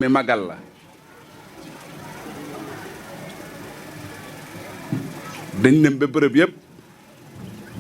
ne màggal la dañ dem ba bërëb yëpp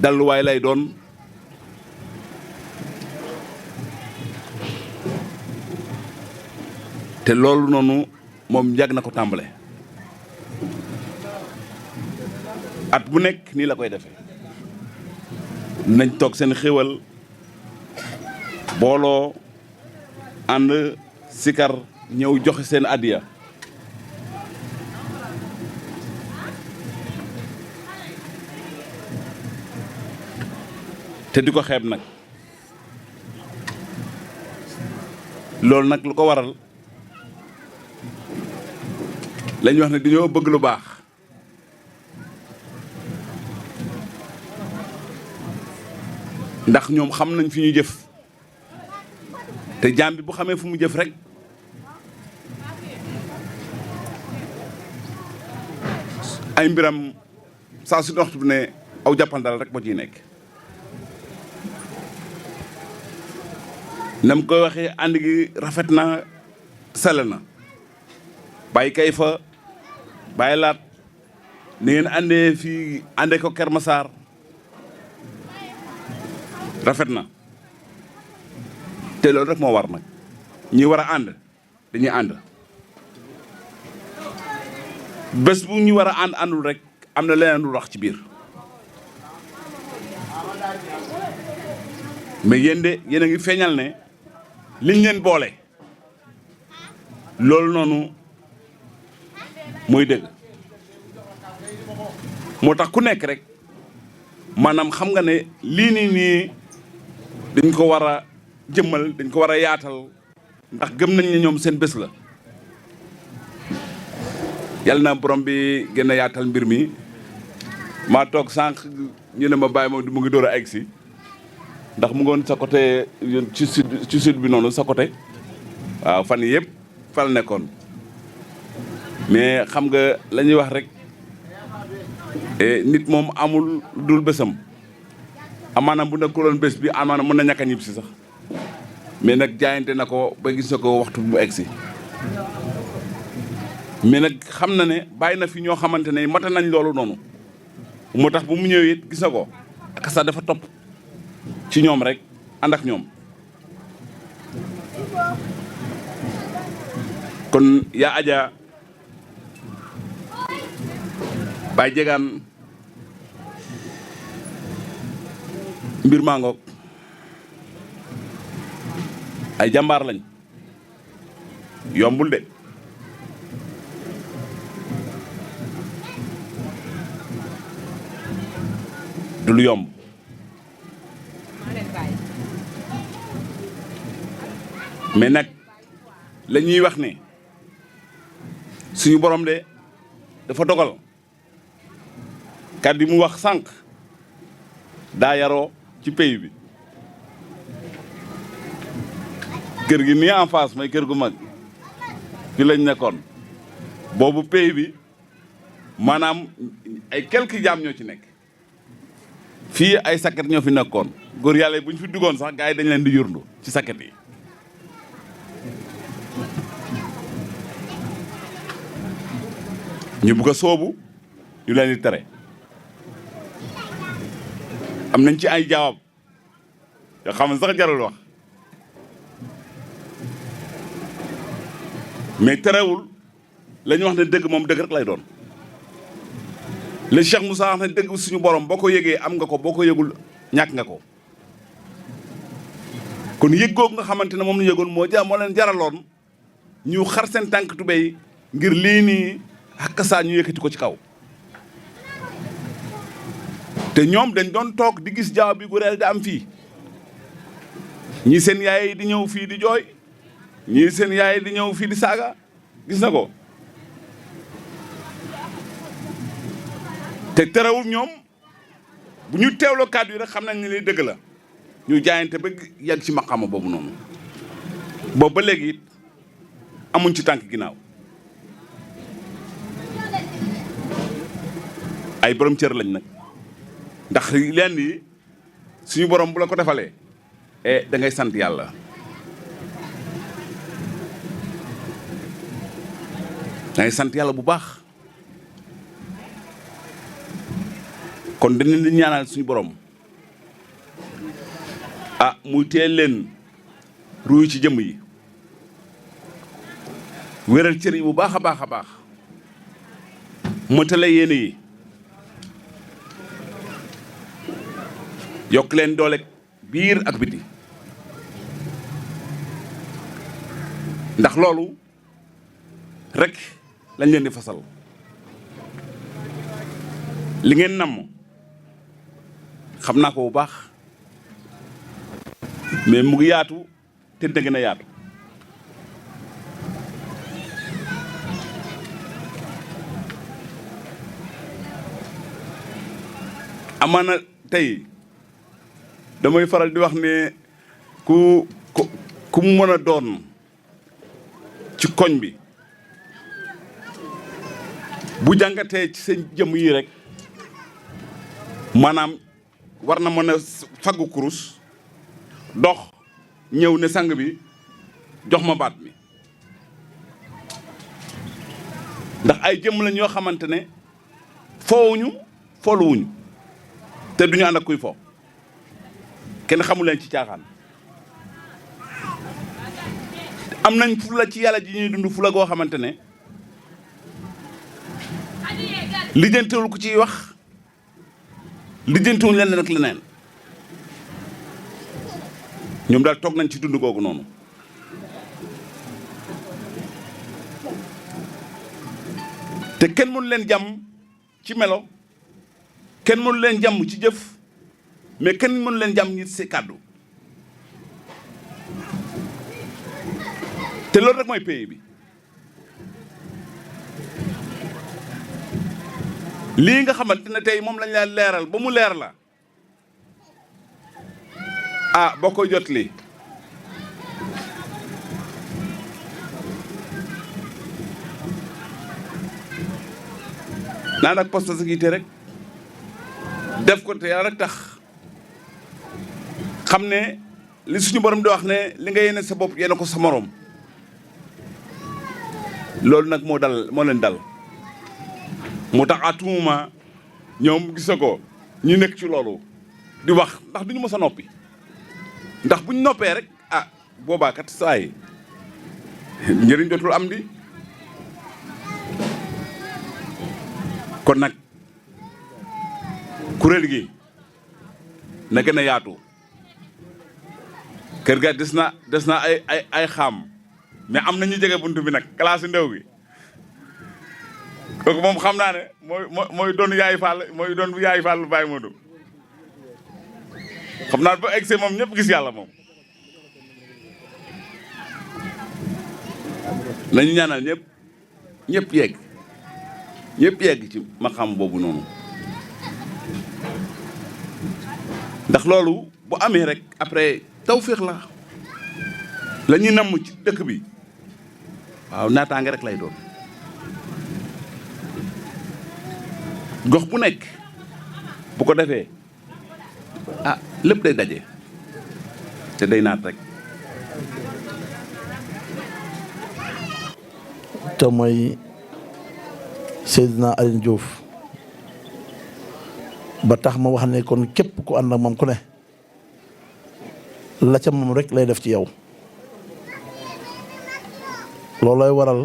dalluwaay lay doon te loolu noonu moom yàgg na ko tàmbale at bu nekk nii la koy defee nañ toog seen xéwal booloo ànd sikar ñëw joxe seen addiya te di ko xeeb nag loolu nag lu ko waral lañ wax ne dañoo bëgg lu baax ndax ñoom xam nañ fi ñu jëf te jaam bi bu xamee fu mu jëf rek ay mbiram saa su waxtu bi ne aw jàppandal rek moo ciy nekk nam koy waxee ànd gi rafet na sell na bàyyi kay fa bàyyi laat ni ngeen àndee fii àndee ko Kër Massar rafet na te loolu rek moo war nag ñi war a ànd dañuy ànd bés bu ñu war a ànd àndul rek am na leneen lu wax ci biir mais yéen de yéen a ngi feeñal ne liñ leen boole loolu noonu mooy dëgg moo tax ku nekk rek maanaam xam nga ne lii nii dañ ko war a jëmmal dañ ko war a yaatal ndax gëm nañ ne ñoom seen bés la yàlla na borom bi gën a yaatal mbir mi maa toog sànq ñu ne ma bàyyi ma mu ngi door a egg si ndax mu ngoon sa côté ci sud bi noonu sa côté waaw fan yii yëpp fal nekkoon mais xam nga la ñuy wax rek nit moom amul dul bésam amaanaam bu nekkuloon bés bi amaanaam mën na ñàkk a ñib si sax mais nag jaayante na ko ba gis na ko waxtu bu egg si mais nag xam na ne bàyyi na fi ñoo xamante ne mata nañ loolu noonu moo tax bu mu ñëwee it gis na ko ak sax dafa topp ci ñoom rek ànd ak ñoom kon yaa aja Baye Diegane mbir maa ngoog ay jàmbaar lañ yombul de du lu yomb mais nag la ñuy wax ne suñu borom de dafa dogal kàddu yi mu wax sànq daa yaroo ci pays bi kër gi nii en face may kër gu mag fi lañ nekkoon boobu pays bi maanaam ay quelques jaam ñoo ci nekk fii ay sakket ñoo fi nekkoon góor yàlla bu ñu fi duggoon sax gars yi dañ leen di yurndu ci sakket yi ñu bugg a soobu ñu leen di tere am nañ ci ay jawaab yoo xam ne sax jarul wax mais terewul la ñu wax ne dëgg moom dëgg rek lay doon le Cheikh Moussa wax ne dëgg suñu borom boo ko yëgee am nga ko boo ko yëgul ñàkk nga ko kon yëg googu nga xamante ne moom la yëgoon moo leen jaraloon ñu xar seen tànk tubéy ngir lii nii xakk saa ñu yëkkati ko ci kaw te ñoom dañ doon toog di gis jaaw bi gu reel di am fii ñii seen yaay di ñëw fii di jooy ñii seen yaay di ñëw fii di saaga gis na ko te terewul ñoom bu ñu teewloo kàddu yi rek xam nañ ne li dëgg la ñu jaayante ba yàgg ci maqaama boobu noonu boobu ba léegi it amuñ ci tànk ginnaaw ay borom cër lañ nag ndax leen yi suñu borom bu la ko defalee da ngay sant yàlla dangay sant yàlla bu baax. kon dañ leen di ñaanal suñu borom muy teel leen ruuy ci jëmm yi wéral cër yi bu baax a baax a baax mëtale yéene yi yokk leen doole biir ak biti ndax loolu rek lañ leen di fasal li ngeen namm xam naa ko bu baax mais mu ngi yaatu te dina gën a yaatu amaana tey damay faral di wax ne ku mu mën a doon ci koñ bi bu jàngatee ci seen jëmm yi rek maanaam war na mën a faggu kurus dox ñëw ne sang bi jox ma baat mi ndax ay jëmm lañ yoo xamante ne foowuñu foluwuñu te duñu ànd ak kuy fo kenn xamu leen ci caaxaan am nañ fula ci yàlla ji ñuy dund fula goo xamante ne lijjantewul ku ciy wax lijjantewul leneen ak leneen ñoom daal toog nañ ci dund googu noonu te kenn mënu leen jàmm ci melo kenn mënu leen jàmm ci jëf mais kenn mënu leen jàmm ñi ci kàddu te loolu rek mooy pays bi lii nga xamante ne tey moom lañ la leeral ba mu leer la boo koy jot lii naa nag poste sa yitte rek def ko te yàlla rek tax xam ne li suñu borom di wax ne li nga yéene sa bopp yéene ko sa morom loolu nag moo leen dal moo tax à tout moment ñoom gis na ko ñu nekk ci loolu di wax ndax duñu mës a noppi ndax buñ noppee rek boobaa kat saa yi njëriñ dootul am di kon nag kuréel gi na gën a yaatu kër ga des na ay xaam mais am na ñu jege buntu bi nag classe ndew gi kooku moom xam naa ne mooy doon yaay Fall mooy doon yaay Fall Baye Modou xam naa ba egg moom ñëpp gis yàlla moom nañu ñaanal ñëpp yegg ci maqaam boobu noonu ndax loolu bu amee rek après tawféex la ñuy namm ci dëkk bi waaw naataange rek lay doon gox bu nekk bu ko defee lépp day daje te day naat rek te mooy Seydina Alioune Diouf ba tax ma wax ne kon képp ku ànd ak moom ku ne la ca moom rek lay def ci yow loolooy waral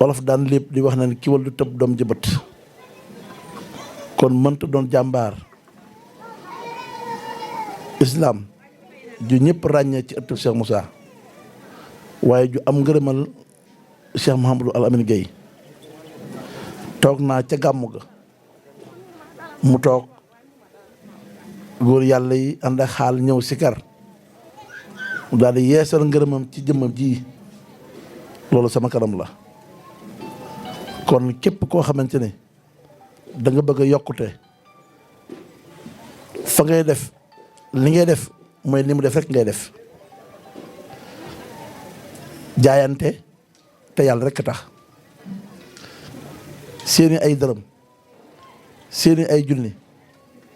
wolof daan lépp di wax ne ki wal du tëb doom jëbët kon mënta doon jàmbaar islam ju ñëpp ràññee ci ëttub Cheikh Moussa waaye ju am ngërëmal Cheikh Mouhamadou Al Amine Gueye toog naa ca gàmmu ga mu toog góor yàlla yi ànd ak xaal ñëw sikar mu daal di yeesal ngërëmam ci jëmmam ji loolu sama kanam la kon képp koo xamante ne da nga bëgg a yokkute fa ngay def li ngay def mooy li mu def rek ngay def jaayante te yàlla rek tax seeni ay dërëm seeni ay junni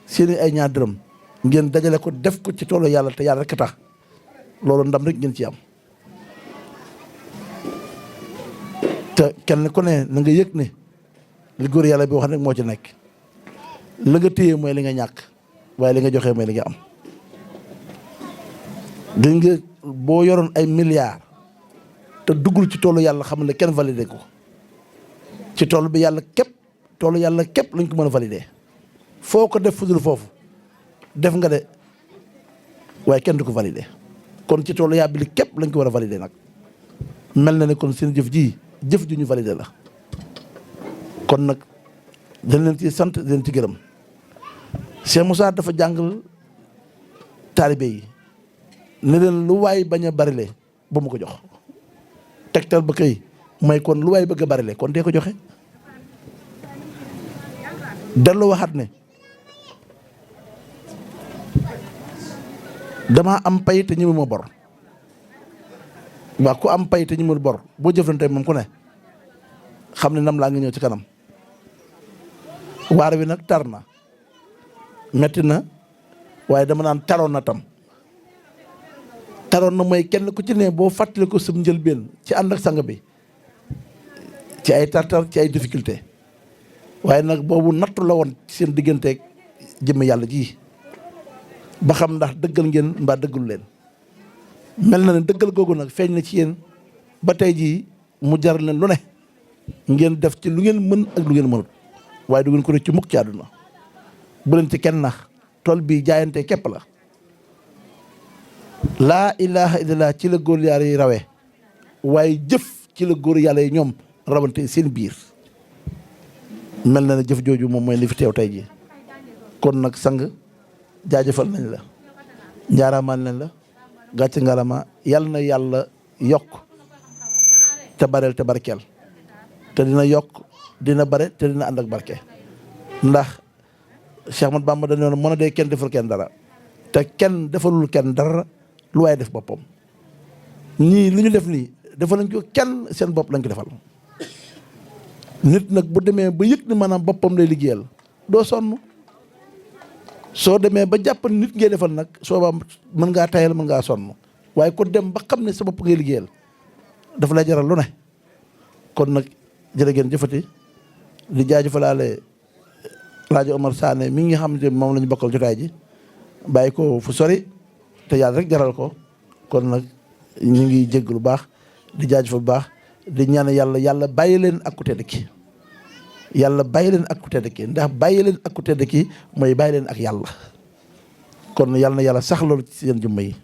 seeni ay ñaar dërëm ngeen dajale ko def ko ci toolu yàlla te yàlla rek tax loolu ndam rek ngeen ci am te kenn ku ne na nga yëg ne li góor yàlla bi wax rek moo ci nekk la nga téye mooy li nga ñàkk waaye li nga joxe mooy li nga am. gis nga boo yoroon ay milliards te duggul ci toolu yàlla xam ne kenn validé ko ci tool bi yàlla képp toolu yàlla képp lañ ko mën a validé foo ko def fudul foofu def nga de waaye kenn du ko validé kon ci toolu yàlla bi képp lañ ko war a validé nag mel na ne kon seen jëf ji jëf ju ñu validé la kon nag dañ leen ci sant dañ leen ci gërëm Cheikh Moussa dafa jàngal taalibe yi ne leen lu waay bañ a barile ba mu ko jox tegtal ba kay mooy kon lu waay bëgg a barile kon dee ko joxe dellu waxaat ne dama am pay te ñëwuma bor waa ku am pay te ñëwul bor boo jëflante moom ku ne xam ne nam laa ngi ñëw ci kanam waar wi nag tar na metti na waaye dama naan taroon na tam taroon na mooy kenn ku ci ne boo fàttali ko sam njëlbeen ci ànd ak sang bi ci ay tartar ci ay difficulté waaye nag boobu nattu la woon ci seen digganteeg jëmm yàlla ji ba xam ndax dëggal ngeen mbaa dëggalu leen mel na ne dëggal googu nag feeñ na ci yéen ba tey jii mu jar leen lu ne ngeen def ci lu ngeen mën ak lu ngeen mënut waaye du ngeen ko rëcc mukk ci àdduna bu leen ci kenn nax tool bi jaayante képp la laa ilaha illallah ci la góor yàlla yi rawee waaye jëf ci la góor yàlla yi ñoom rawante seen biir mel na ne jëf jooju moom mooy li fi teew tey ji kon nag sang jaajëfal nañ la njaaraamaan nañ la gàcce ngalama yàlla na yàlla yokk te bareel te barkeel te dina yokk dina bare te dina ànd ak barke ndax Cheikh Ahmadou Bamba dañu mën a dee kenn deful kenn dara te kenn defalul kenn dara lu waaye def boppam ñii li ñu def nii defal nañ ko kenn seen bopp lañ ko defal nit nag bu demee ba yëg ni maanaam boppam lay liggéeyal doo sonn soo demee ba jàpp nit ngay defal nag soo mën ngaa tayal mën ngaa sonn waaye ko dem ba xam ne sa bopp ngay liggéeyal dafa lay jaral lu ne kon nag jërë ngeen jëfati di jaajëfalaale Laaji Omar Sané mi nga xam ne moom la ñu bokkal jotaay ji bàyyi ko fu sori te yàlla rek jaral ko kon nag ñu ngi jégg lu baax di jaajëfal bu baax di ñaan yàlla bàyyi leen ak ku tedd ki yàlla bàyyi leen ak ku tedd ki ndax bàyyi leen ak ku tedd ki mooy bàyyi leen ak yàlla kon yàlla na yàlla sax loolu ci seen jëmm yi.